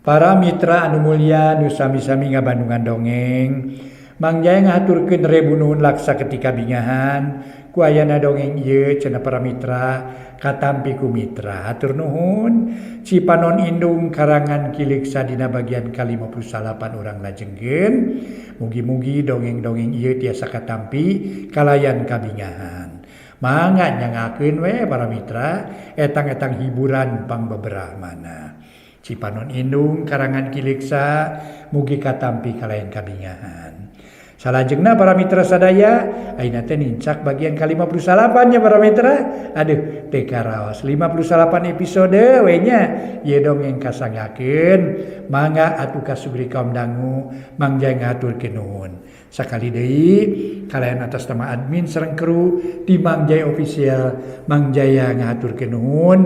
Para mitra anu mulya nu sami-sami ngabandungan dongeng, Mang Jaya ngahaturkeun rebu nuhun laksa ketika bingahan ku ayana dongeng ieu cenah para mitra katampi ku mitra. Hatur nuhun Cipanon Indung karangan Ki Leuksa dina bagian ka-59 urang lajengkeun. Mugi-mugi dongeng-dongeng ieu tiasa katampi kalayan kabingahan. Mangga nyangakeun we para mitra etang-etang hiburan pangbeberah mana. Cipanon Indung karangan Ki Leuksa mugi katampi kalayan kabingahan. Salajengna para mitra sadaya ayeuna teh nincak bagian ka-58 nya para mitra. Aduh teu karaos 58 episode we nya ieu dongeng kasangakeun mangga atuh kasugri kaum dangu Mang Jaya ngahaturkeun nuhun. Sakali deui kalayan atas nama admin sareng kru di Mang Jaya Official Mang Jaya ngahaturkeun nuhun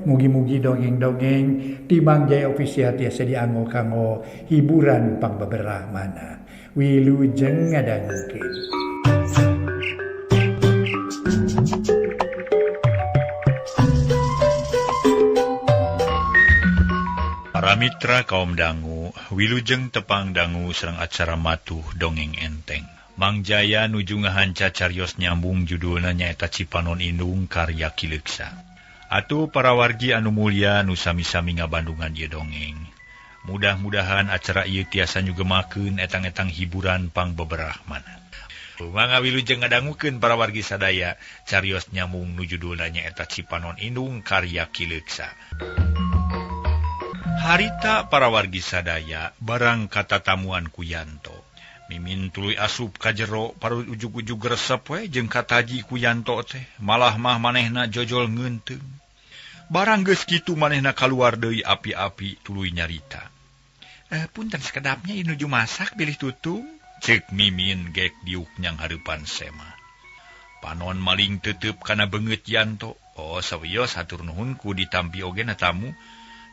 mugi-mugi dongeng-dongeng di Mang Jaya Official tiasa dianggo kanggo hiburan pangbeberah mana. Wilujeng ngadangukeun. Para mitra kaum dangu, wilujeng tepang dangu sareng acara matuh dongeng enteng. Mang Jaya nuju ngahanca carios nyambung judulna nyaeta Cipanon Indung karya Ki Leuksa. Atuh para wargi anu mulya nu sami-sami ngabandungan ieu dongeng. Mudah-mudahan acara ieu tiasa nyugemakeun etang-etang hiburan pangbeberah mana. Mangga wilujeng ngadangukeun para wargi sadaya carios nyambung nu judulna nyaeta Cipanon Indung karya Ki Leuksa. Harita para wargi sadaya barang katatamuan ku Yanto. Mimin tuluy asup ka jero parut ujug-ujug resep we jeung kataji ku Yanto teh malah mah manehna jojol ngeunteung. Barang geus kitu manehna kaluar deui api-api tuluy nyarita. Punten sakedapnya ieu nuju masak bilih tutung. Ceuk Mimin gek diuk nyang hareupan sema. Panon maling tetep kana beungeut Yanto. Oh sawios hatur nuhun ku ditampi oge na tamu.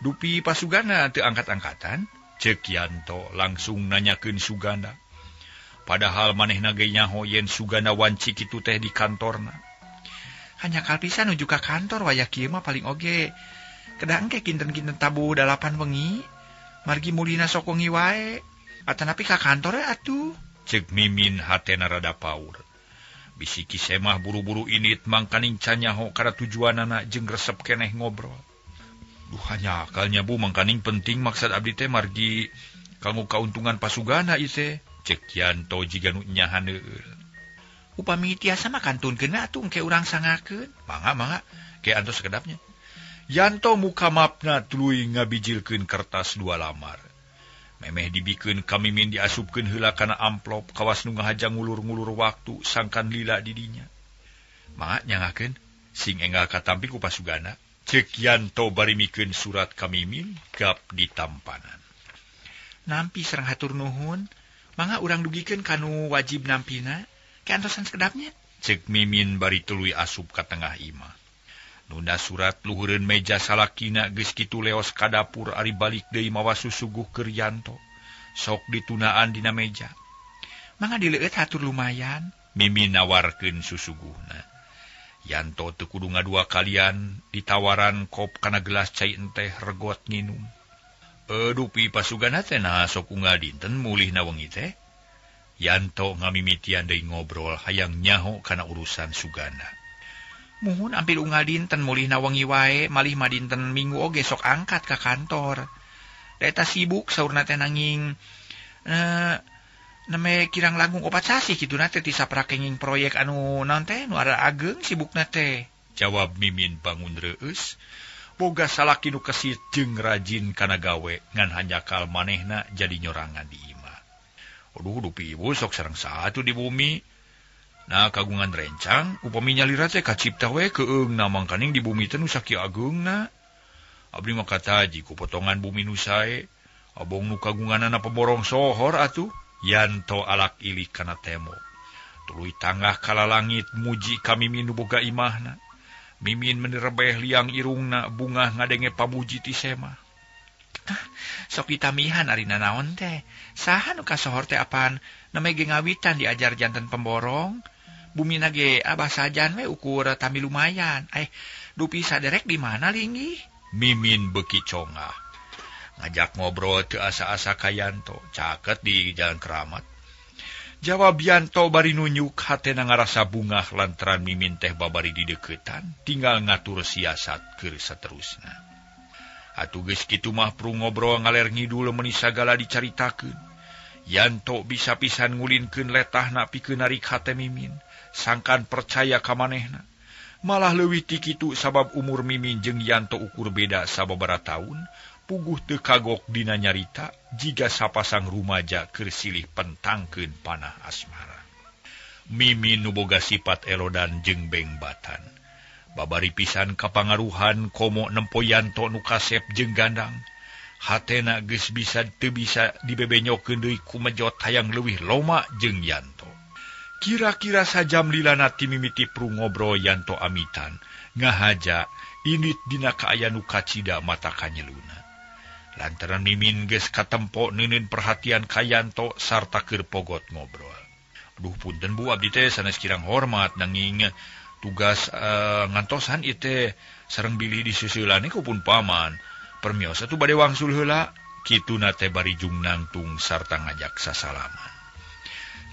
Dupi pasugana teu angkat-angkatan, ceuk Yanto langsung nanyakeun Suganda. Padahal manehna ge nyaho yen Suganda wanci kitu teh di kantorna. Hanya pisan nuju ka kantor wayah kieu mah paling oge. Kedah engke kinten-kinten tabuh 8 wengi. Margi mulina sok wengi wae. Atanapi ka kantor atuh. Ceuk Mimin hatena rada paur. Bisi Ki Semah buru-buru init mangkaning canyaho kana tujuanana jeung resep keneh ngobrol. Duh hanya akalnya bu mangkaning penting maksud abdi teh margi kanggo kauntungan pasugana ieu teh. Ceuk Yanto jiga nu nyahaneul. Upami tiasa mah kantunkeun atuh engke urang sangakeun. Mangga mangga ke antos sakedapnya. Yanto muka mapna tuluy ngabijilkeun kertas 2 lamar. Memeh dibikeun ka Mimin diasupkeun heula kana amplop kawas nu ngahaja ngulur-ngulur waktu sangkan lila di dinya. Mangga nyangakeun sing enggal katampi ku pasugana. Ceuk Yanto bari mikeun surat ka Mimin gap ditampanan. Nampi sareng hatur nuhun, mangga urang dugikeun ka nu wajib nampina. Ke antosan sakedapnya. Ceuk Mimin bari tuluy asup ka tengah imah. Nunda surat luhureun meja salakina geus kitu leos ka dapur ari balik deui mawa susuguh keur Yanto. Sok ditunaan dina meja. Mangga dileueut hatur lumayan. Mimin nawarkeun susuguhna. Yanto teu kudu ngadua kalian ditawaran kop kana gelas cai enteh regot nginum. Dupi pasugana teh naha sok unggal dinten mulihna wengi teh. Yanto ngamimitian deui ngobrol hayang nyaho kana urusan Suganda. Muhun ampil unggal dinten mulihna wengi wae malih mah dinten Minggu oge sok angkat ka kantor. Da eta sibuk saurna teh nanging neme kirang langkung 4 sasih kitu na teh ti saprakenging proyek anu naon teh nu ara ageng sibukna teh. Jawab Mimin bangun reueus. Boga salaki nu kesit jeung rajin kana gawe ngan hanjakal manehna jadi nyorangan di imah. Aduh dupi ibu sok sareng satu di bumi. Nah kagungan rencang upami nyalira teh kacipta we keung-na mangkaning di bumi teh nu sakieu ageungna. Abdi mah kataji ku potongan bumi nu sae. Abong nu kagunganana pemborong sohor atuh. Yanto alak ilik kana tembok. Tuluy tanggah kala langit muji ka Mimin nu boga imahna. Mimin menerebeh liang irungna bungah ngadenge pamuji ti Semah. Ah, sok ditamihan ari nanaon teh. Saha nu kasohor teh apaan neme ge ngawitan diajar janten pemborong. Bumina ge abah sajan we ukur tami lumayan. Dupi saderek di mana linggih? Mimin beuki congah. Ngajak ngobrol teu asa-asa ka Yanto, caket di Jalan Keramat. Jawab Yanto bari nunjuk hatena ngarasa bungah lantaran Mimin teh babari di deukeutan, tinggal ngatur siasat keur saterusna. Atuh geus kitu mah prung ngobrol ngaler ngidul meuni sagala dicaritakeun. Yanto bisa pisan ngulinkeun letahna pikeun narik hate Mimin, sangkan percaya ka manehna. Malah leuwih ti kitu sabab umur Mimin jeung Yanto ukur beda sababaraha taun. Puguh teu kagok dina nyarita jiga sapasang rumaja keur silih pentangkeun panah asmara. Mimin nu boga sifat elodan jeung bengbatan. Babari pisan kapangaruhan komo nempo Yanto nu kasep jeung gandang. Hatena geus bisa teu bisa dibebenyokeun deui ku mejot hayang leuwih loma jeung Yanto. Kira-kira sajam lilana ti mimiti prung ngobrol Yanto amitan ngahaja indit dina kaayaan nu kacida mata kanyeluna. Lantaran Mimin geus katempo neuneun perhatian ka Yanto sarta keur pogot ngobrol. Aduh punten Bu, abdi teh sanes kirang hormat nanging tugas ngantosan ieu teh sareng bilih disusulan ku pun paman. Permiosa tuh bade wangsul heula. Kituna teh bari jung nangtung sarta ngajak sasalaman.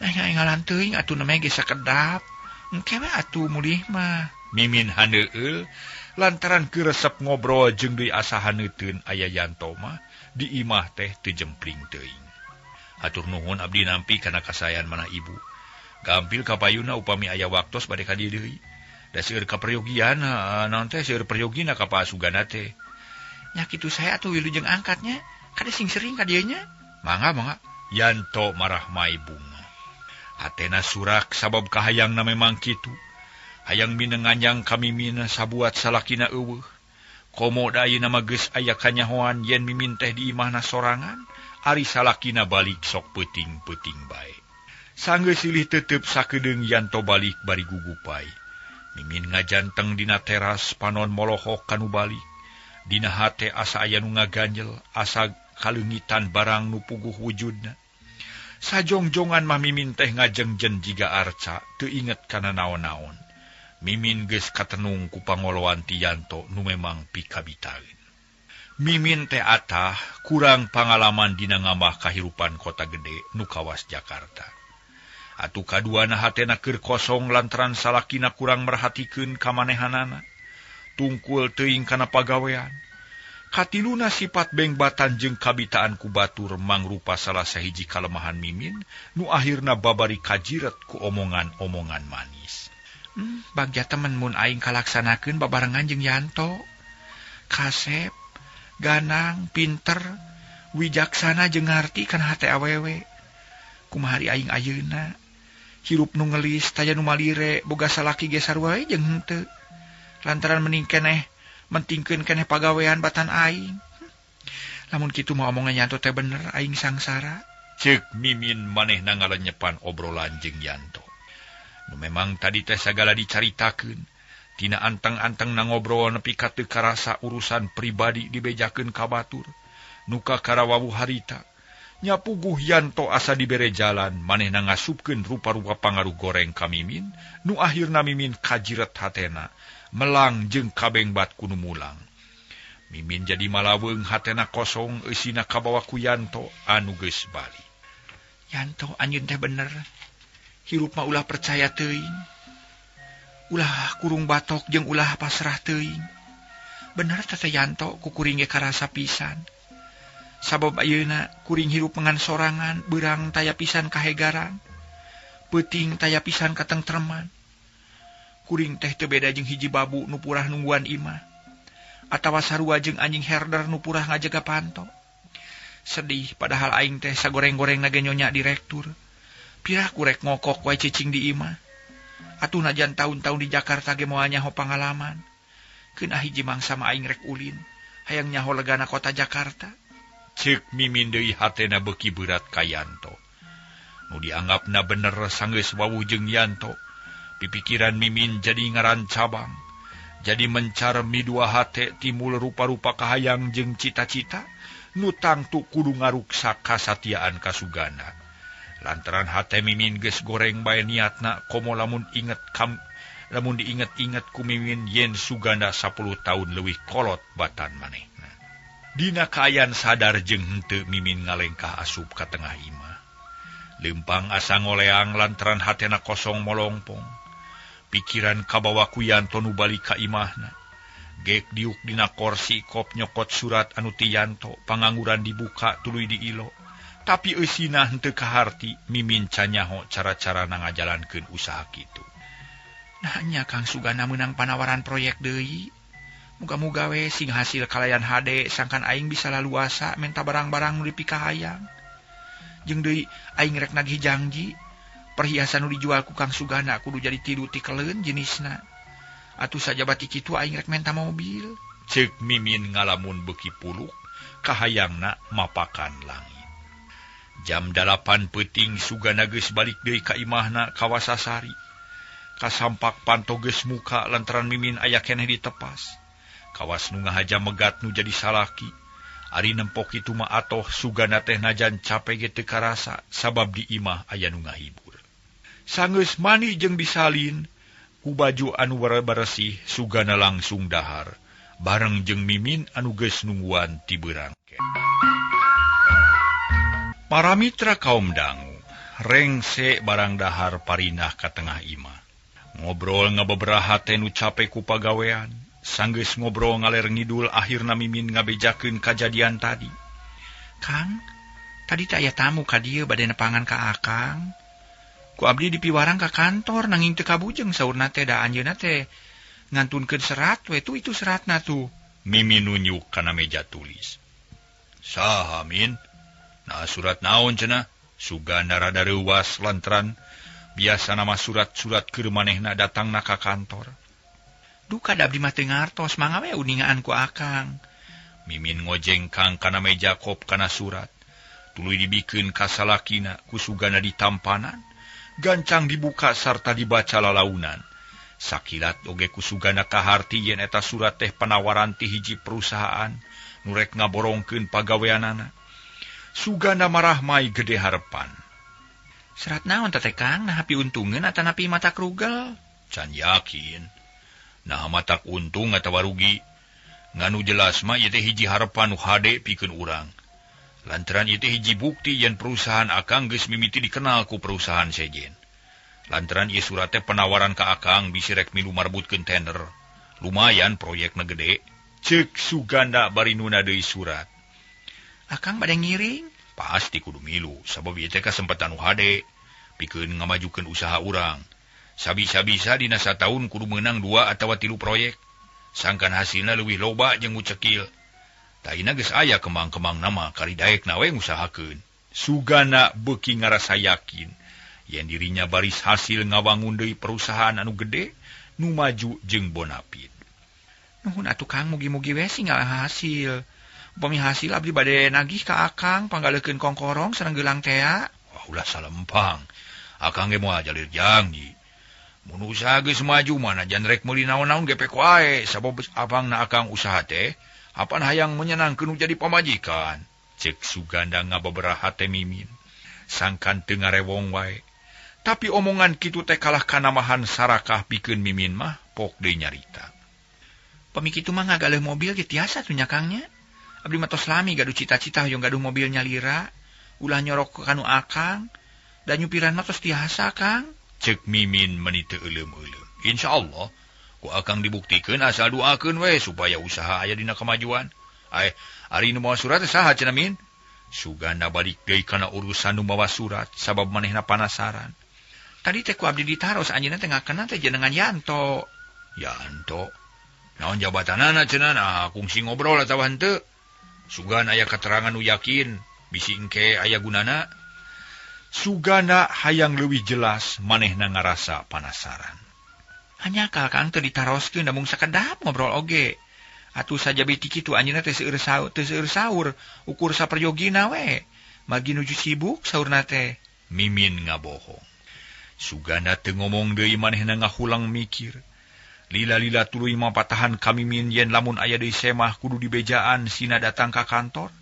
Nah ngalan teuing atuh namanya geus sakedap. Engke we atuh mulih mah. Mimin haneueul lantaran keur resep ngobrol jeung deui asa haneuteun aya Yanto mah di imah teh teu jempling teuing. Hatur nuhun abdi nampi kana kasayan manah ibu. Gampil ka payuna upami aya waktos bade ka dieu deui. Da seueur kaperyogian naon teh seueur peryogina ka Pak Suganda teh. Nya kitu saya atuh wilujeng angkatnya, kade sing sering ka dieu nya. Mangga mangga. Yanto marah mai bunga. Hatena surak sabab kahayangna memang kitu. Hayang minenganyang ka Mimin sabuat salakina eueuh. Komo da ayeuna mah geus aya kanyahoan yen Mimin teh di imahna sorangan, ari salakina balik sok peuting-peuting bae. Sanggeus silih tetep sakedeung Yanto balik bari gugupai. Mimin ngajanteng dina teras panon molohok kanu balik. Dina hate asa aya nu ngaganjel, asa kaleungitan barang nu puguh wujudna. Sajongjongan mah Mimin teh ngajengjen jiga arca, teu inget kana naon-naon. Mimin geus katenung ku pangoloan ti Yanto nu memang pikabitaeun. Mimin teh atah kurang pangalaman dina ngamah kahirupan kota gede nu kawas Jakarta. Atuh kaduana hatena keur kosong lantaran salakina kurang merhatikeun kamanehanana. Tungkul teuing kana pagawean. Katiluna sifat bengbatan jeung kabitaan ku batur mangrupa salah sahiji kalemahan Mimin nu akhirna babari kajiret ku omongan-omongan manis. Bagja temen mun aing kalaksanakeun babarengan jeung Yanto. Kasep, ganang, pinter, wijaksana jeung ngarti kana hate awewe. Kumaha ari aing ayeuna? Hirup nu ngelis taya nu malire boga salaki ge sarua we jeung henteu. Lantaran mending keneh mentingkeun keneh pagawean batan aing. Lamun kitu mah omongan Yanto teh bener aing sangsara. Ceuk Mimin manehna ngalenyepan obrolan jeung Yanto. Nu memang tadi teh sagala dicaritakeun. Tina anteng-anteng na ngobrol nepi ka teu karasa urusan pribadi dibejakeun ka batur. Nu kakara wawuh harita. Nya puguh Yanto asa dibere jalan manehna ngasupkeun rupa-rupa pangaruh goreng ka Mimin, nu akhirna Mimin kajiret hatena, melang jeung kabengbat ku nu mulang. Mimin jadi malaweung hatena kosong eusina kabawa ku Yanto anu geus balik. Yanto anjeun teh bener. Hirup mah ulah percaya teuing. Ulah kurung batok jeung ulah pasrah teuing. Bener teh Yanto ku kuring ge karasa pisan. Sabab ayeuna kuring hirup ngan sorangan, beurang taya pisan kahegaran. Peuting taya pisan katengtreman. Kuring teh teu beda jeung hiji babu nu purah nungguan imah. Atawa sarua jeung anjing herder nu purah ngajaga panto. Sedih padahal aing teh sagoreng-goreng nage nyonya direktur. Pirah kurek ngokok wae cicing di imah. Atuh najan taun-taun di Jakarta ge moal nyaho pangalaman. Keun hiji mangsa mah aing rek ulin, hayang nyaho legana kota Jakarta. Ceuk Mimin deui hatena beuki berat ka Yanto. Nu dianggapna bener sanggeus wawuh jeung Yanto. Pipikiran Mimin jadi ngaran cabang. Jadi mencar midua hate timbul rupa-rupa kahayang jeung cita-cita nu tangtu kudu ngaruksak kasatiaan ka Suganda. Lantaran hate Mimin geus goreng bae niatna komo lamun inget kam lamun diinget-inget ku Mimin yen Suganda 10 tahun leuwih kolot batan manehna. Dina kaayaan sadar jeung henteu Mimin ngalengkah asup ka tengah imah. Lempang asa ngoleang lantaran hatena kosong molongpong. Pikiran kabawa ku Yanto nu balik ka imahna. Gek diuk dina korsi kop nyokot surat anu ti Yanto, pangangguran dibuka tuluy diilo. Tapi eusina henteu kaharti Mimin canyaho cara-cara ngajalankeun usaha kitu. Nah nya Kang Sugana meunang panawaran proyek deui. Muga-muga we sing hasil kalayan hade sangkan aing bisa laluasa menta barang-barang nu dipikahayang. Jeung deui aing rek nagih janji perhiasan nu dijual ku Kang Sugana kudu jadi tilu tikeleun jenisna. Atuh sajabati kitu aing rek menta mobil. Ceuk Mimin ngalamun beuki puluk kahayangna mapakan langit. Jam 8 peuting Sugana geus balik deui ka imahna ka Wasasari. Kasampak panto geus muka lantaran Mimin aya keneh ditepas. Kawas nu ngahaja megat nu jadi salaki. Ari nempok kitu mah atoh Sugana teh najan cape ge teu karasa sabab di imah aya nu ngahibur. Sanggeus mani jeung disalin ku baju anu beresih Sugana langsung dahar bareng jeung Mimin anu geus nungguan ti beurangke. Para mitra kaum dangu rengse barang dahar parinah ka tengah imah. Ngobrol ngabeberaha teh nu cape ku pagawean. Sanggeus ngobrol ngaler ngidul akhirna Mimin ngabejakeun kajadian tadi. Kang, tadi teh aya tamu ka dieu bade nepangan ka Akang. Ku abdi dipiwarang ka kantor nanging teu kabujeng saurna teh da anjeunna teh ngantunkeun serat we tuh itu seratna tuh. Mimin nunjuk kana meja tulis. Saha Min? Nah surat naon cenah? Sugana rada reuwas lantaran biasana mah surat-surat keur manehna datangna ka kantor. Duka da abdi mah teu ngartos mangga we uningaan ku Akang. Mimin ngojengkang kana meja kop kana surat. Tuluy dibikeun ka salakina ku Sugana ditampanan. Gancang dibuka sarta dibaca lalaunan. Sakilat oge ku Sugana kaharti yen eta surat teh panawaran ti hiji perusahaan nu rek ngaborongkeun pagaweanana. Sugana marahmai gede harepan. Serat naon teh Kang, nah piuntungeun atanapi mata krugel? Can yakin. Nah matak untung atawa rugi. Nganu jelas mah ieu teh hiji harepan nu hade pikeun urang. Lantaran ieu teh hiji bukti yen perusahaan Akang geus mimiti dikenal ku perusahaan sejen. Lantaran ieu surat teh penawaran ka Akang bisi rek milu marbutkeun tender. Lumayan proyekna gede. Ceuk Suganda bari nuna deui surat. Akang bade ngiring? Pasti kudu milu sabab ieu teh kasempatan nu hade pikeun ngamajukeun usaha urang. Sabisa-bisa dina sataun kudu meunang 2 atawa 3 proyek. Sangkan hasilna leuwih loba jeung nu cekil. Taina geus aya kembang-kembang nama kari daekna we ngusahakeun. Sugana beuki ngarasa yakin yen dirinya baris hasil ngawangun deui perusahaan anu gede nu maju jeung bonafit. Nuhun atuh Kang, mugi-mugi we sing hasil. Upami hasil abdi bade nagih ka Akang panggaleukeun kongkorong sareng geulang tea. Wah, ulah salempang. Akang ge moal jalir janji. Mun usaha geus maju mah najan rek meuli naon-naon ge pek wae sabab abangna Akang usaha teh apan hayang menyenangkeun nu jadi pamajikan. Ceuk Suganda ngababaraha teh Mimin. Sangkan teu ngarewong wae. Tapi omongan kitu teh kalah kanamahan sarakah pikeun Mimin mah pok deui nyarita. Pami kitu mah ngagaleuh mobil ge tiasa tuh nya Kang nya. Abdi mah tos lami gaduh cita-cita hoyong gaduh mobil nyalira, ulah nyorok ka nu Akang, da nyupiran mah tos tiasa Kang. Ceuk Mimin meni teu euleum-euleum. Insyaallah ku Akang dibuktikeun asal doakeun we supaya usaha aya dina kemajuan. Ai, ari nu mawa surat saha cenah Min? Suganda balik deui kana urusan nu mawa surat sabab manehna panasaran. Tadi teh ku abdi ditaros anjeunna teh ngakena teh jenengan Yanto. Yanto? Naon jabatanana cenah? Nah, kungsi ngobrol atawa henteu? Sugan aya keterangan nu yakin bisi engke aya gunana. Sugana hayang leuwih jelas manehna ngarasa panasaran. Hanya kal Kang teu ditaroskeun da mung sakedap ngobrol oge. Atuh saja beti kitu anjeunna teh seueur teu seueur saur ukur saperyogina we. Magi nuju sibuk saurna teh. Mimin ngabohong. Sugana teu ngomong deui manehna ngahulang mikir. Lila-lila tuluy mapatahan ka Mimin yen lamun aya deui semah kudu dibejaan sina datang ka kantor.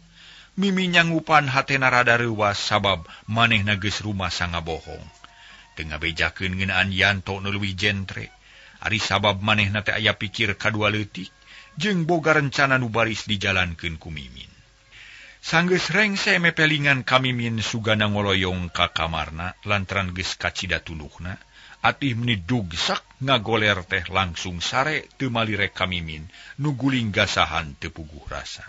Mimin nyangupan hatena rada reuwas sabab manehna geus rumasa ngabohong. Teu ngabejakeun ngeunaan Yanto nu leuwih jentre. Ari sabab manehna teh aya pikir kadua leutik Jeung boga rencana nu baris dijalankeun ku Mimin. Sanggeus rengse mepelingan ka Mimin Suganda ngoloyong ka kamarna lantaran geus kacida tunduhna. Atih meni dugsak ngagoler teh langsung sare teu malirek ka Mimin nu guling gasahan teu puguh rasa.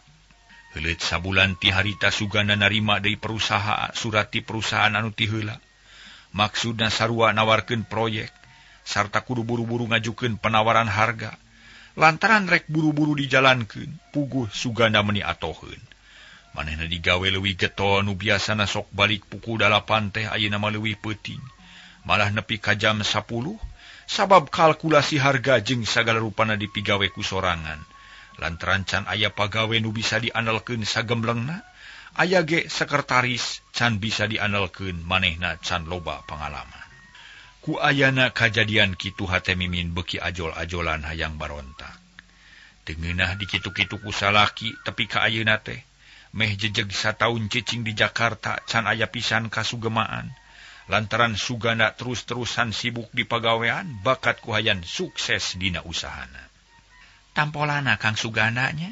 Heuleut sabulan ti harita Suganda narima deui perusahaan surat ti perusahaan anu ti heula. Maksudna sarua nawarkeun proyek sarta kudu buru-buru ngajukeun penawaran harga. Lantaran rek buru-buru dijalankeun, puguh Suganda meni atoheun. Manehna digawe leuwih getol nu biasana sok balik pukul 8 teh ayeuna mah leuwih peuting. Malah nepi ka jam 10 sabab kalkulasi harga jeung sagala rupana dipigawe ku sorangan. Lantaran can aya pagawe nu bisa diandalkeun sagemblengna, aya ge sekretaris can bisa diandalkeun manehna can loba pangalaman. Ku ayana kajadian kitu hate Mimin beuki ajol-ajolan hayang barontak. Teu ngeunah dikitu-kitu ku salaki tepi ka ayeuna teh meh jejeg sataun cicing di Jakarta can aya pisan kasugemaan. Lantaran Suganda terus-terusan sibuk di pagawean bakat ku hayan sukses dina usahana. Tampolana Kang Suganda nya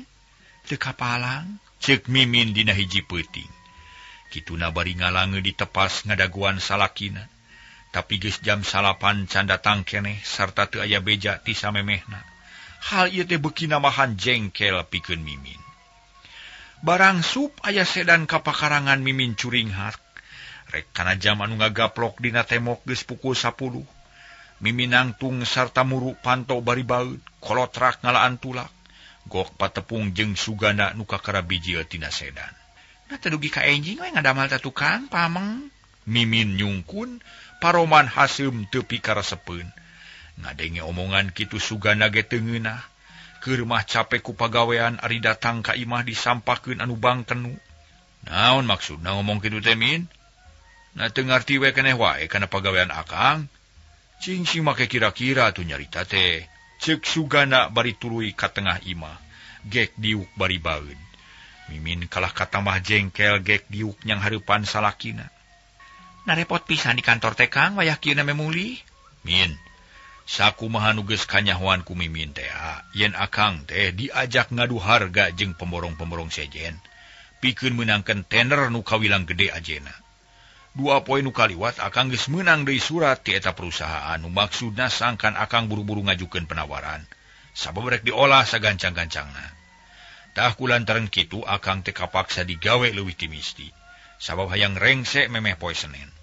teu kapalang ceuk Mimin dina hiji peuting. Kituna bari ngalange ditepas ngadaguan salakina. Tapi geus jam 9 can datang keneh sarta teu aya beja ti samemehna. Hal ieu teh beuki namahan jengkel pikeun Mimin. Barang sup aya sedan ka pakarangan Mimin curinghak. Rek kana jam anu ngagaplok dina temok geus pukul 10. Mimin nangtung sarta muru panto bari baeud, kolotrak ngalaan tulak. Gok patepung jeung Suganda nu kakara bijil tina sedan. Nah teu dugi ka enjing we ngadamal ta tukang pameng. Mimin nyungkun paroman haseum teu pikaresepeun. Ngadenge omongan kitu Suganda ge teu ngeunah. Keur mah cape ku pagawean ari datang ka imah disampakeun anu bangkenu. Naon maksudna ngomong kitu teh Min? Nah teu ngarti we keneh wae kana pagawean akang. Cing sing make kira-kira atuh nyarita teh. Ceuk Suganda bari tuluy ka tengah imah. Gek diuk bari baeud. Mimin kalah katambah jengkel gek diuk nyang hareupan salakina. Nah repot pisan di kantor teh Kang wayah kieu na memulih. Min, sakumaha nu geus kanyahoan ku Mimin teh yen akang teh diajak ngadu harga jeung pemborong-pemborong sejen. Pikeun meunangkeun tender nu kawilang gede ajena. 2 poe nu kaliwat akang geus meunang deui surat ti eta perusahaan nu maksudna sangkan akang buru-buru ngajukeun penawaran. Sabab rek diolah sagancang-gancangna. Tah ku lantaran kitu akang teh kapaksa digawe leuwih ti misti. Sabab hayang rengse memeh poe Senen.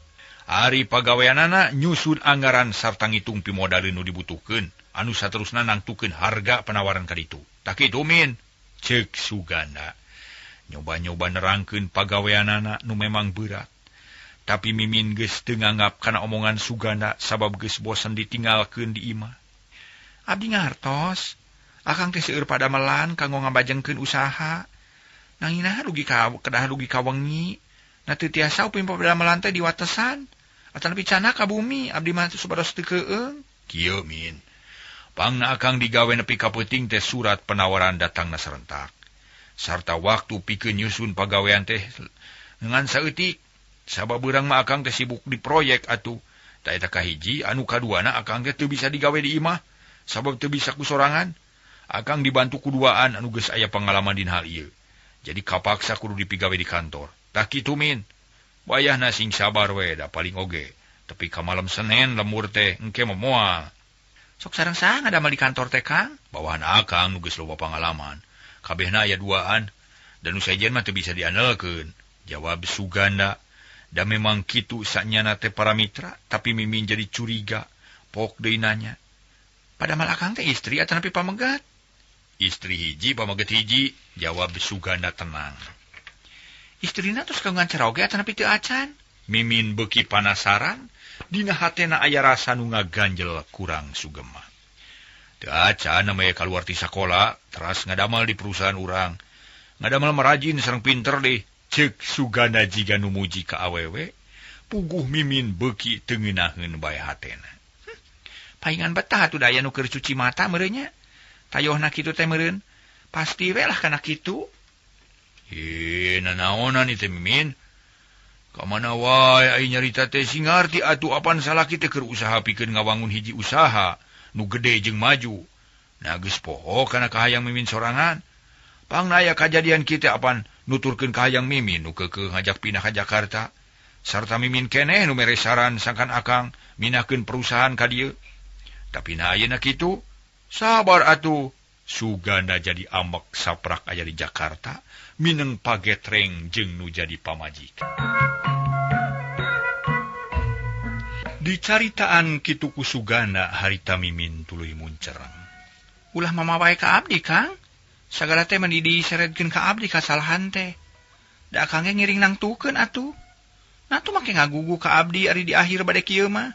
Ari pagaweanana nyusun anggaran sarta ngitung pimodaleun nu dibutuhkeun, anu saterusna nangtukeun harga penawaran kaditu. Tah kitu Min, ceuk Suganda. Nyoba-nyoba nerangkeun pagaweanana nu memang berat. Tapi Mimin geus teu nganggap kana omongan Suganda sabab geus bosen ditinggalkeun di imah. Abdi ngartos, akang teh seueur padamelan kanggo ngabajengkeun usaha. Nanging naha rugi ka kedah rugi ka wengi. Na teu tiasa upami padamelan teh diwatesan. Atanapi cana ka bumi abdi mah supados teu keueung. Kieu Min. Pangna akang digawe nepi ka peuting teh surat penawaran datangna serentak. Sarta waktu pikeun nyusun pagawean teh ngan saeutik. Sabab beurang mah akang teh sibuk di proyek atuh. Tah eta kahiji anu kaduana akang teh teu bisa digawe di imah sabab teu bisa ku sorangan. Akang dibantu ku duaan anu geus aya pangalaman dina hal ieu. Jadi kapaksa kudu dipigawe di kantor. Tah kitu Min. Wayahna sing sabar we da paling oge. Tepi ka malam Senen lemur teh engke mah moal. Sok sareng saha ngadamel di kantor teh Kang? Bawahan akang nu geus loba pangalaman. Kabehna aya duaan dan nu sejen mah teu bisa diandalkeun. Jawab Suganda. Da memang kitu sanyana teh para mitra, tapi Mimin jadi curiga. Pok deui nanya. Padamel akang teh istri atanapi pamegat? Istri hiji pamegat hiji, jawab Suganda tenang. Istrina tos kagungan caroge atanapi teu acan? Mimin beuki panasaran, dina hatena aya rasa nu ngaganjel kurang sugema. Teu acan namanya kaluar ti sakola, teras ngadamel di perusahaan urang. Ngadamel merajin sareng pinter deh. Ceuk Suganda jiga nu muji ka awewe, puguh Mimin beuki teu ngeunaheun bae hatena. Paingan betah atuh da aya nu keur cuci mata meureun nya. Tayohna kitu teh meureun. Pasti we lah kana kitu. Nanaonan ieu teh Mimin? Ka mana wae ai nyarita teh sing ngarti atuh apan salaki teh keur usaha pikeun ngawangun hiji usaha nu gede jeung maju. Nah geus poho kana kahayang Mimin sorangan. Pangna aya kajadian kitu apan nuturkeun kahayang Mimin nu keukeuh ngajak pindah ka Jakarta. Sarta Mimin keneh nu mere saran sangkan akang minahkeun perusahaan ka dieu. Tapi nah ayeuna kitu sabar atuh. Suganda jadi ambek saprak aya di Jakarta mineng pagetreng jeung nu jadi pamajikan. Dicaritaan kitu ku Suganda harita Mimin tuluy muncereng. Ulah mama wae ka abdi, Kang. Sagala teh meni diseredkeun ka abdi kasalahan teh. Da akang ge ngiring nangtukeun atuh. Nah tuh make ngagugu ka abdi ari di akhir bade kieu mah.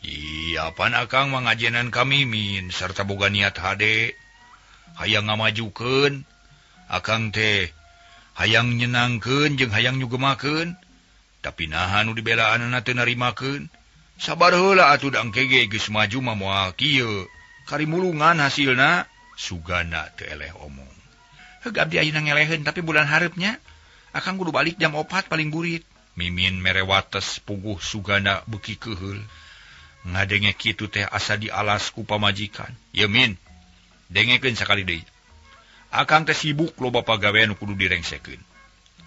Iya pan akang mah ngajenan ka Mimin sarta boga niat hade. Hayang ngamajukeun akang teh, hayang nyenangkeun jeung hayang nyugemakeun. Tapi naha nu dibelaanana teu narimakeun. Sabar heula atuh da engke ge geus maju mah moal kieu. Karimulungan hasilna. Suganda teu eleh omong. Heug abdi ayeuna ngeleheun tapi bulan hareupnya akang kudu balik jam 4 paling burit. Mimin mere wates puguh Suganda beuki keuheul. Ngadenge kitu teh asa dialas ku pamajikan. Ye Min, dengekeun sakali deui. Akang teh sibuk loba pagawean nu kudu direngsekeun.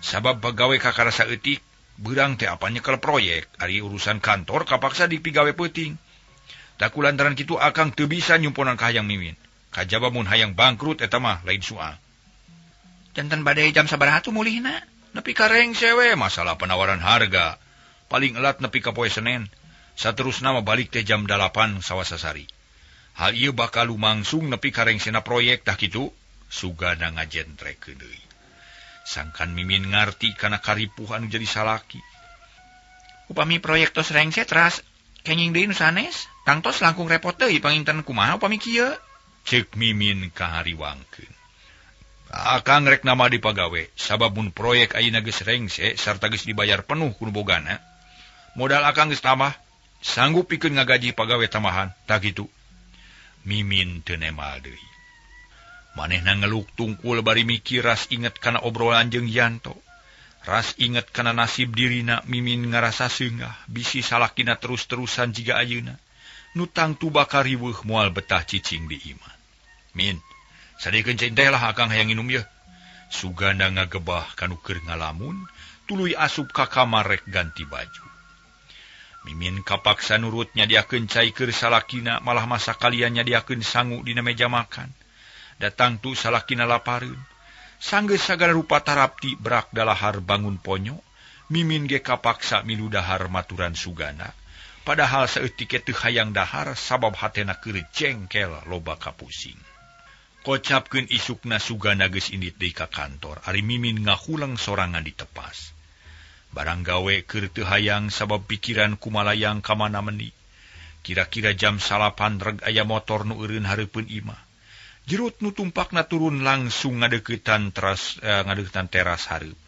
Sabab pagawe kakara saeutik, beurang teh apa nyekel proyek, ari urusan kantor kapaksa dipigawe peuting. Tak kulantaran kitu akang teu bisa nyumponan ka hayang Mimin. Kajaba mun hayang bangkrut eta mah lain soal. Jantan bade jam sabaraha tuh mulihna? Nepi ka rengse we masalah penawaran harga. Paling elat nepi ka poe Senen. Saterusna mah balik teh jam 8 sawasasari. Hal ieu bakal lumangsung nepi ka rengsena proyek tah kitu. Suganda ngajentrekeun deui. Sangkan Mimin ngarti kana karipuh anu jadi salaki. Upami proyek tos rengse teras kenging deui nu sanes, tangtos langkung repot deui panginten kumaha upami kieu? Ceuk Mimin kahariwangkeun. Akang rek nama di pagawe, sabab mun proyek ayeuna geus rengse sarta geus dibayar penuh ku nu bogana. Modal akang geus tambah, sanggup pikeun ngagaji pagawe tambahan, tah kitu. Mimin teu nemal deui. Manehna ngeluk tungkul bari mikir ras inget kana obrolan jeung Yanto. Ras inget kana nasib dirina, Mimin ngarasa seungah bisi salakina terus-terusan jiga ayeuna. Nu tangtu bakal riweuh moal betah cicing di imah. Min, sadikeun cai teh lah akang hayang nginum yeuh. Suganda ngagebah kanu keur ngalamun, tuluy asup ka kamar rek ganti baju. Mimin kapaksa nurut nyadiakeun cai keur salakina, malah masa kalian nyadiakeun sangu dina meja makan. Datang tu salakina lapareun. Sanggeus sagala rupa tarapti berak dalahar bangun ponyo, Mimin ge kapaksa milu dahar maturan Suganda. Padahal saeutik ge teu hayang dahar sabab hatena keur jengkel loba kapusing. Kocapkeun isukna Suganda geus indit deui ka kantor, ari Mimin ngahulang sorangan di tepas. Barang gawe keur teu hayang sabab pikiran kumalayang ka mana meni. Kira-kira jam 9 reg aya motor nu eureun hareupeun imah. Jerut nu tumpakna turun langsung ngadeuketan teras ngadeuketan teras hareup.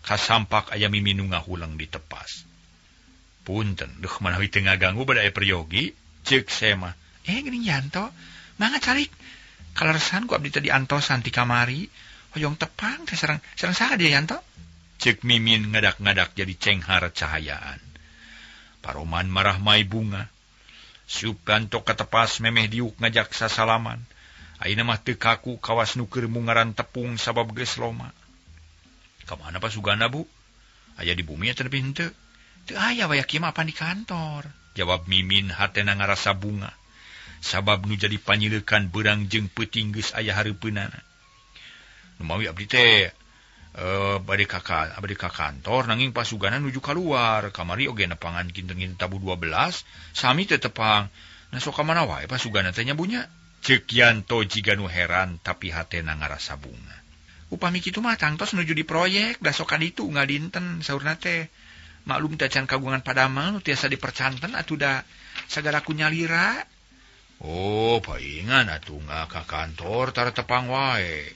Kasampak aya Mimin nu ngahulang di tepas. Punten, duh manawi teu ngaganggu bade aya peryogi, ceuk sema. Geuning Yanto, mangga calik. Kaleresan ku abdi teh diantosan ti kamari, hoyong tepang teh sareng sareng saha dia Yanto? Ceuk Mimin ngadak-ngadak jadi cenghar cahayaan. Paroman marah mai bunga. Sukanto katepas memeh diuk ngajak sasalaman. Ayeuna mah teu kaku kawas nu keur mungaran tepung sabab geus loma. Ka mana Pak Suganda, Bu? Aya di bumi atuh nepi henteu? Teu aya waya kieu mah apan di kantor. Jawab Mimin hatena ngarasa bunga. Sabab nu jadi panyileukan beurang jeung peuting geus aya hareupeunana. Numawi abdi teh bade ka kantor nanging Pak Suganda nuju kaluar. Kamari oge nepangan kinten-kinten tabuh 12, sami teu tepang. Nah sok ka mana wae Pak Suganda teh nya bunya? Ceuk Yanto jiga nu heran tapi hatena ngarasa bunga. Upami kitu mah tangtos nuju di proyek, da sok ka ditu unggal dinten saurna teh. Maklum teh can kagungan padamel nu tiasa dipercanten atuh da sagala ku nyalira. Oh, paingan atuh nga ka kantor tara tepang wae.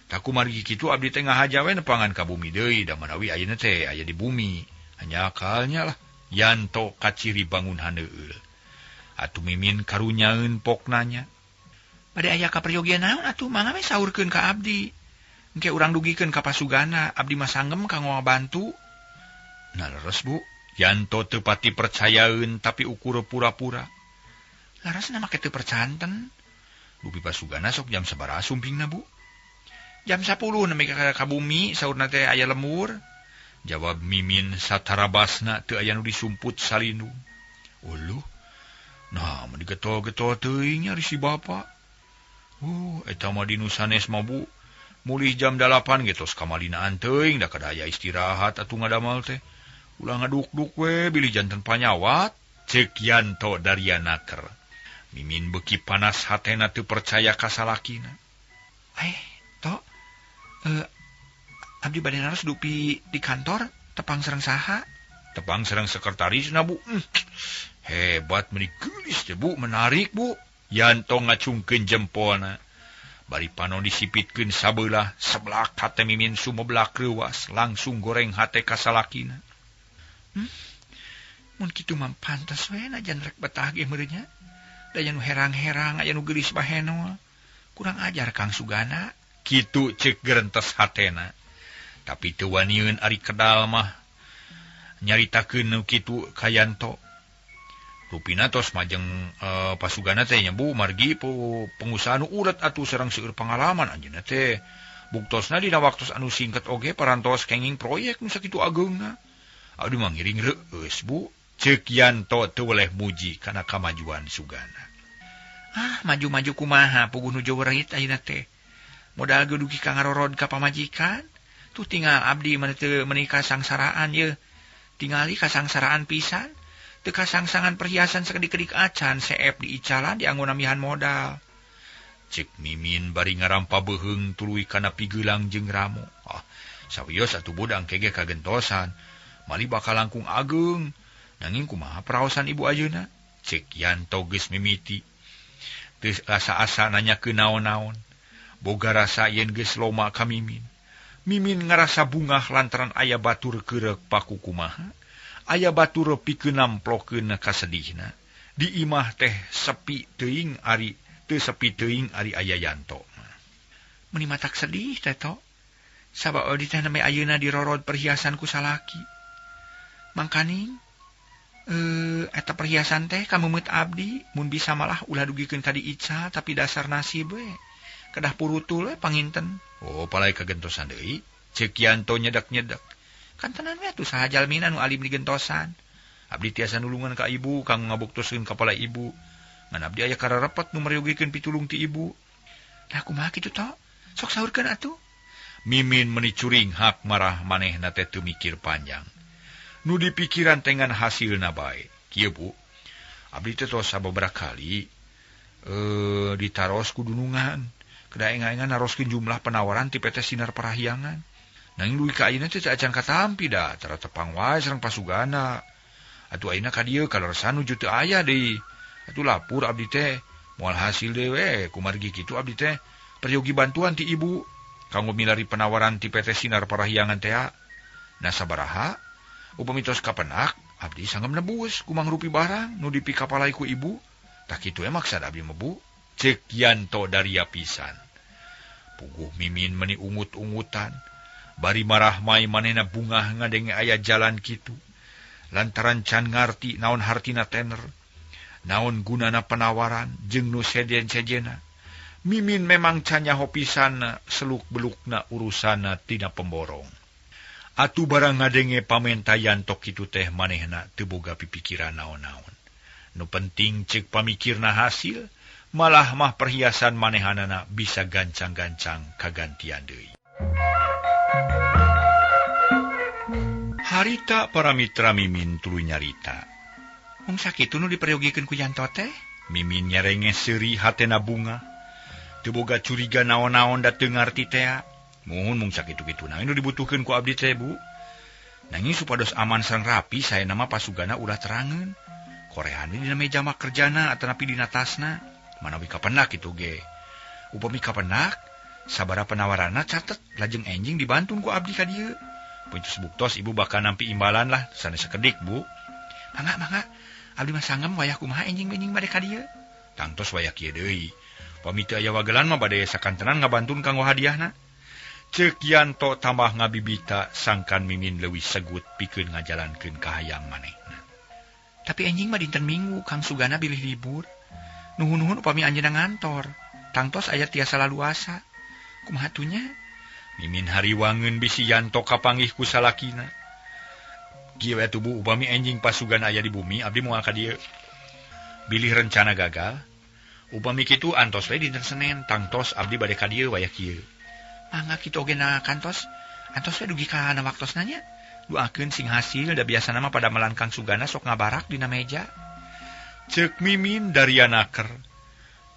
Taku margi kitu abdi teh ngahaja we nepangan ka bumi deui da manawi ayeuna teh aya di bumi. Hanya akalnya lah. Yanto kaciri bangun haneueul. Atuh Mimin karunyaeun pok nanya. Bade aya kaperyogian naon atuh mangga we saurkeun ka abdi. Engke urang dugikeun ka Pasugana, abdi mah sanggem kanggo ngabantu. Nah leres Bu, Yanto teu pati percayaeun tapi ukur pura-pura. Laras na make teu percanten. Dupi pasugana sok jam sabaraha sumpingna Bu? Jam 10 nepi ka bumi saurna teh aya lemur. Jawab Mimin satarabasna teu aya nu disumput salindung. Uluh. Nah, mun digetol-getol teuing nya si bapa. Eta mah di nu sanes mah Bu. Mulih jam 8 ge tos kamalinaan teuing da kada aya istirahat atuh ngadamal teh. Ulah ngaduk-duk we bilih janten panyawat. Ceuk Yanto daria naker. Mimin beuki panas hatena teu percaya ka salakina. To abdi bade naros dupi di kantor tepang sareng saha? Tepang sareng sekretarisna Bu. Hebat meuni geulis teh Bu, menarik Bu. Yanto ngacungkeun jempolna. Bari panon disipitkeun sabeulah, seblak hate Mimin sumeblak reuwas, langsung goreng hate ka salakina. Mun kitu mah pantes we najan rek betah ge meureun nya. Da aya nu herang-herang, aya nu geulis bahenol. Kurang ajar Kang Sugana. Kitu ceuk gerentes hatena. Tapi teu wanieun ari kedal mah nyaritakeun nu kitu ka Yanto. Rupina tos majeng pasugana teh nya Bu, margi pengusaha nu ulet atuh sareng seueur pangalaman anjeunna teh. Buktosna dina waktos anu singkat oge parantos kenging proyek nu sakitu ageungna. Aduh mah ngiring reueus Bu. Ceuk Yanto teu weleh muji kana kamajuan Sugana. Ah, maju-maju kumaha puguh nu jeueurit ayeuna teh. Modal ge dugi ka ngarorod ka pamajikan. Tuh tinggal abdi mah teu meuni kasangsaraan ye. Tingali kasangsaraan pisan. Teu kasangsangan perhiasan sakedik-kedik acan seep diicalan dianggo namihan modal. Ceuk Mimin bari ngarampa beuheung tuluy kana pigelang jeung ramo. Ah, sawios atuh budang kege kagentosan. Mali bakal langkung ageung. Nanging kumaha praosan ibu ayeuna? Ceuk Yanto geus mimiti. Teu asa-asa nanyakeun naon-naon. Boga rasa yen geus loma ka Mimin. Mimin ngarasa bungah lantaran aya batur keurek paku kumaha. Aya batur pikeun namplokeun kasedihna. Di imah teh sepi teuing ari teu sepi teuing ari aya Yanto. Meuni matak sedih teh to. Sabab di teh neme ayeuna dirorod perhiasan ku salaki. Mangkaning eta perhiasan teh kameumeut abdi mun bisa malah ulah dugikeun ka diica tapi dasar nasib we. Kedah purutul we panginten. Oh, palai kagentosan deui. Ceuk Yanto nyedak-nyedak. Kantenan we atuh saha jalmina nu alim digentosan. Abdi tiasa nulungan ka ibu kang ngabuktoskeun kapala ibu. Ngan abdi aya kararepet nu meryogikeun pitulung ti ibu. Nah kumaha kitu to? Sok saurkeun atuh. Mimin meuni curing hak marah manehna teh teu mikir panjang. Nu dipikiran tengan hasilna bae. Kieu Bu, abdi teh tos sababaraha kali ditaros ku dunungan. Kedah enga-enga naroskeun jumlah penawaran ti PT Sinar Parahyangan. Nanging dugi ka ayeuna teh teu acan katampi da, tara tepang wae sareng pasugana. Atuh ayeuna ka dieu kaleresan nuju teu aya deui. Atuh lapur abdi teh, moal hasil deui we, kumargi kitu abdi teh peryogi bantuan ti ibu kanggo milari penawaran ti PT Sinar Parahyangan teh. Nah sabaraha upami tos kapenak abdi sanggem nebus kumangrupi barang nu dipikapalai ku ibu. Tah kitu we maksad abdi mah Bu. Ceuk Yanto daria pisan. Puguh Mimin meuni ungut-ungutan. Bari marah mai manehna bungah ngadenge aya jalan kitu. Lantaran can ngarti naon hartina tener, naon gunana penawaran jeung nu sejen-sejena. Mimin memang can nyaho pisan seluk-belukna urusana tina pemborong. Atuh barang ngadenge pamenta Yanto kitu teh manehna teu boga pipikiran naon-naon. Nu penting ceuk pamikirna hasil, malah mah perhiasan manehanana bisa gancang-gancang kagantian deui. Harita para mitra Mimin tuluy nyarita. Mung sakitu nu diperyogikeun ku Yanto teh? Mimin nyarenge seuri hatena bunga. Teu boga curiga naon-naon da teu ngarti tea. Muhun mung sakitu-kituna nu dibutuhkeun ku abdi teh Bu. Nanging supados aman sareng rapi saena mah pasugana ulah terangeun. Korehan dina meja mah kerjana atanapi dina tasna. Manawi kapenak kitu ge. Upami kapenak sabara penawaranna catet lajeng enjing dibantun ku abdi ka dieu. Puntus buktos ibu bakal nampi imbalan lah sanes sakedik Bu. Mangga mangga abdi mah sanggem wayah kumaha enjing-enjing bade ka dieu. Tangtos wayah kieu deui. Pami teu aya wagelan mah bade sakantenan ngabantun kanggo hadiahna. Ceuk Yanto tambah ngabibita sangkan Mimin leuwih segut pikeun ngajalankeun kahayang manehna. Tapi enjing mah dinten Minggu Kang Sugana bilih libur. Nuhun-nuhun upami anjeunna ngantor. Tangtos aya tiasa laluasa. Kumaha atunya? Mimin hariwangeun bisi Yanto kapanggih ku salakina. Kieu we tubuh upami enjing pasugan aya di bumi abdi moal ka dieu. Bilih rencana gagal. Upami kitu antos we dinten Senen tangtos abdi bade ka dieu wayah kieu. Mangga kitu oge na kantos. Antos we dugi ka na waktosna nya. Doakeun sing hasil da biasana mah padamelan Kang Sugana sok ngabarak dina meja. Ceuk Mimin darianaker.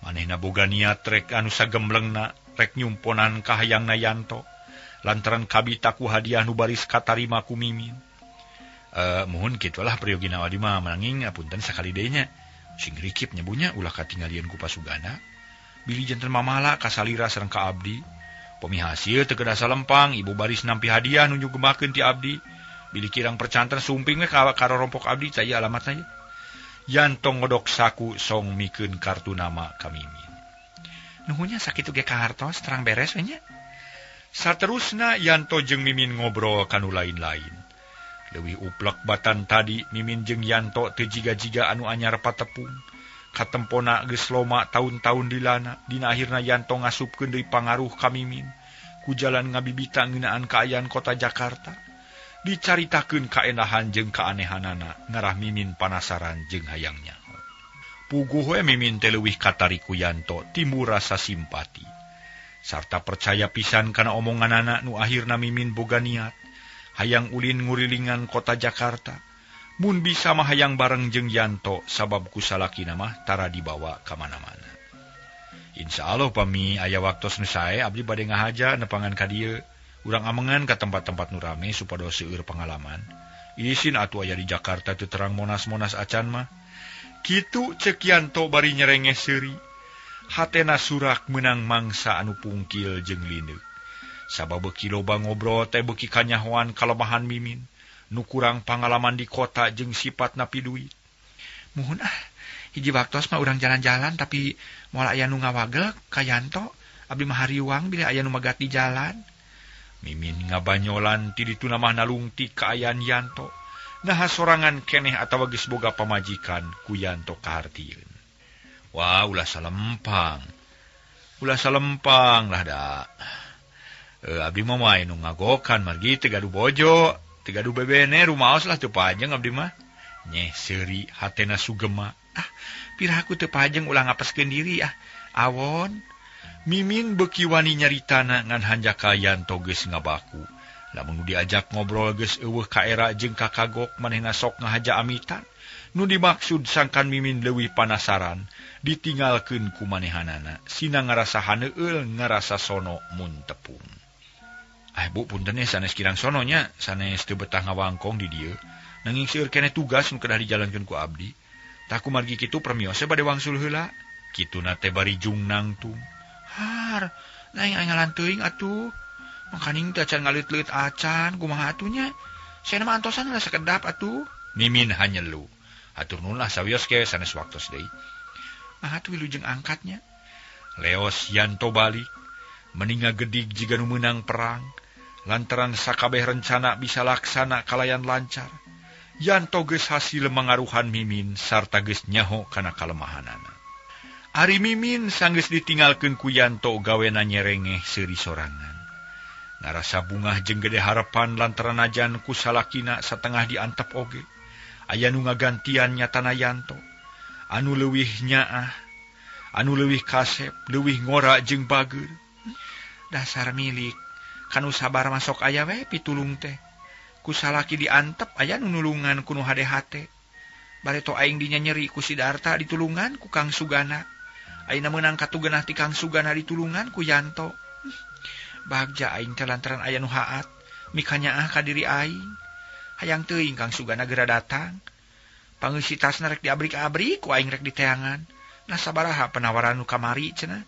Manehna boga niat rek anu sagemblengna rek nyumponan ka hayangna Yanto. Lantaran kabita ku hadiah nu baris katarima ku Mimin. Muhun kitulah priyogina abdi mah nanging apunten sakali deui nya. Sing rikip nyebunya ulah katinggalian ku pasugana. Bilih janten mamala kasalira sareng ka abdi. Pemi hasil teu kedah salempang ibu baris nampi hadiah nu nyugemakeun ti abdi. Bilih kirang percanten sumping we ka karorompok abdi tah ieu alamatna ye. Yanto ngodok saku song mikeun kartu nama ka Mimin. Nuhunnya sakitu ge kahartos terang beres we nya. Saterusna Yanto jeung Mimin ngobrol kanu lain-lain. Leuwih uplek batan tadi Mimin jeung Yanto teu jiga-jiga anu anyar patepung. Katempona geus loma taun-taun dilana, dina akhirna Yanto ngasupkeun deui pangaruh ka Mimin. Ku jalan ngabibita ngeunaan kaayaan kota Jakarta. Dicaritakeun kaendahan jeung kaanehanana, ngarah Mimin panasaran jeung hayang nyaho. Puguh we Mimin teh leuwih katarik ku Yanto timbul rasa simpati. Sarta percaya pisan kana omonganana nu akhirna Mimin boga niat hayang ulin ngurilingan kota Jakarta. Mun bisa mah hayang bareng jeung Yanto sabab ku salakina mah tara dibawa ka mana-mana. Insyaallah pami aya waktos nu sae abdi bade ngahaja nepangan ka dieu. Urang amengan ka tempat-tempat nu rame supados seueur pangalaman. Isin atuh aya di Jakarta teu terang monas-monas acan mah. Kitu ceuk Yanto bari nyerengeh seuri. Hatena surak meunang mangsa anu pungkil jeung lineuk. Sabab beuki loba ngobrol teh beuki kanyahoan kalemahan Mimin nu kurang pangalaman di kota jeung sipatna piduit. Muhun ah, hiji waktos mah urang jalan-jalan tapi moal aya nu ngawagel ka Yanto, abdi mah hariwang bilih aya nu magat di jalan. Mimin ngabanyolan ti dituna mah nalungtik kaayaan Yanto. Naha sorangan keneh atawa geus boga pamajikan ku Yanto kahartieun. Wah, ulah salempang. Ulah salempang lah da. Abdi mah moal nu ngagokan margi teu gaduh bojo, teu gaduh bebene rumaos lah teu pajeng abdi mah. Nyeh seuri hatena sugema. Ah, piraku teu pajeng ulah ngapeskeun diri ah. Awon. Mimin beuki wani nyaritana ngan hanjaka Yanto geus ngabaku. Lamun nu diajak ngobrol geus eueuh kaera jeung kakagok manehna sok ngahaja amitan. Nu dimaksud sangkan Mimin leuwih panasaran ditinggalkeun ku manehanana. Sina ngarasa haneueul ngarasa sono mun tepung. Ah bu punten sanes kirang sono nya, sanes teu betah ngawangkong di dieu. Nanging seueur keneh tugas nu kedah dijalankeun ku abdi. Tah kumargi kitu permios bade wangsul heula. Kituna teh bari jung nangtung. Har, naing aing ngalan teuing atuh. Makaning teh acan ngaleut-leut acan, kumaha atuh nya? Saena mah antosan lah sakedap atuh. Mimin hanyelu. Atur nuhun lah sawios ke sanes waktos deui. Mah atuh wilujeng angkatnya. Leos Yanto balik, meninga gedig jiga nu meunang perang. Lantaran sakabeh rencana bisa laksana kalayan lancar. Yanto geus hasil mangaruhan Mimin sarta geus nyaho kana kalemahanana. Ari Mimin sanggeus ditinggalkeun ku Yanto gawena nyerengeh seuri sorangan. Ngarasa bungah jeung gede harapan lantaran najan ku salakina satengah diantep oge. Aya nu ngagantian nyatana Yanto. Anu leuwih nyaah, anu leuwih kasep, leuwih ngora jeung bageur. Dasar milik, kanu sabar masok aya we pitulung teh. Ku salaki diantep aya nu nulungan ku nu hade-hate. Bareto aing dinya nyeri ku Sidarta ditulungan ku Kang Sugana. Ayeuna meunang katugenah ti Kang Sugana ditulungan ku Yanto. Bagja aing teh lantaran aya nu haat, mikanyaah ka diri aing. Hayang teuing Kang Sugana geura datang. Pangeussi tasna rek diabrik-abrik ku aing rek diteangan. Nah sabaraha penawaran nu kamari cenah.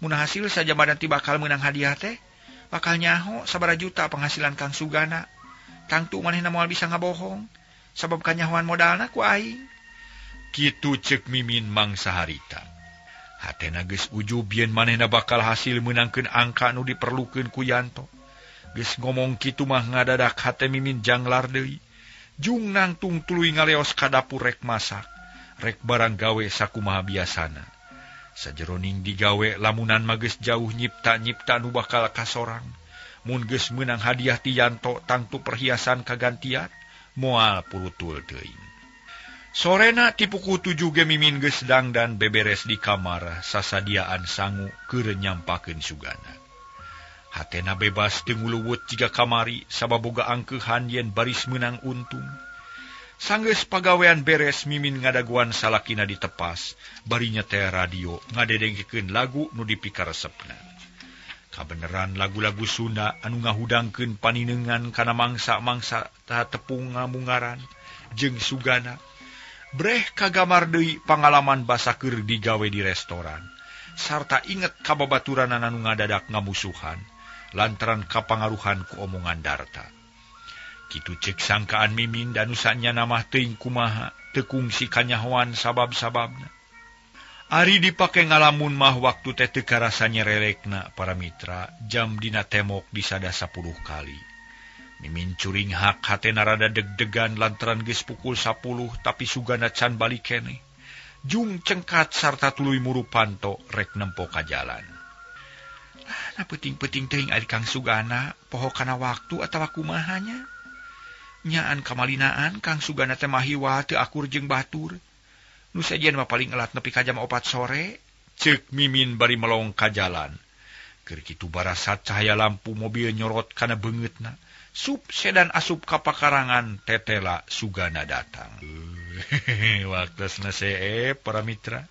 Mun hasil sajabana ti bakal meunang hadiah teh, bakal nyaho sabaraha juta penghasilan Kang Sugana. Tangtu manehna moal bisa ngabohong, sabab kanyahoan modalna ku aing. Kitu ceuk Mimin mangsa harita. Hatena geus ujub yen manehna bakal hasil meunangkeun angka nu diperlukeun ku Yanto. Geus ngomong kitu mah ngadadak hate Mimin janglar deui. Jung nangtung tuluy ngaleos ka dapur rek masak, rek barang gawe sakumaha biasana. Sajeroning digawe lamunan mah geus jauh nyipta-nyipta nu bakal kasorang. Mun geus meunang hadiah ti Yanto tangtu perhiasan kagantian moal purutul teuing. Sorena ti pukul 7 ge Mimin geus dangdan beberes di kamar sasadiaan sangu keur nyampakeun Sugana. Hatena bebas teu nguluwut jiga kamari sabab boga angkeuhan yen baris meunang untung. Sanggeus pagawean beres Mimin ngadaguan salakina ditepas, bari nyetel radio ngadedengkeun lagu nu dipikaresepna. Kabeneran lagu-lagu Sunda anu ngahudangkeun paninengan kana mangsa-mangsa tepung ngamungaran jeung Sugana. Breh kagamar deui pangalaman basa keur digawe di restoran, sarta inget ka babaturanana nu ngadadak ngamusuhan lantaran kapangaruhan ku omongan Darta. Kitu cek sangkaan Mimin dan usanya namah teuing kumaha teu kungsi kanyahoan sabab-sababna. Ari dipake ngalamun mah waktu teh teu karasa nyerelekna para mitra, jam dina temok disada 10 kali. Mimin curing hak hatena rada deg-degan lantaran geus pukul 10 tapi Sugana can balik keneh. Jung cengkat sarta tuluy muru panto rek nempo ka jalan. Nah peuting-peuting teuing ari Kang Sugana poho kana waktu atawa kumaha nya. Nyaan kamalinaan Kang Sugana teh mahiwa teu akur jeung batur. Nu sejen mah paling elat nepi ka jam 4 sore, ceuk Mimin bari melong ka jalan. Keur kitu barasat cahaya lampu mobil nyorot kana beungeutna. Sup sedan asup ka pakarangan tetela Sugana datang. Waktosna seep para mitra.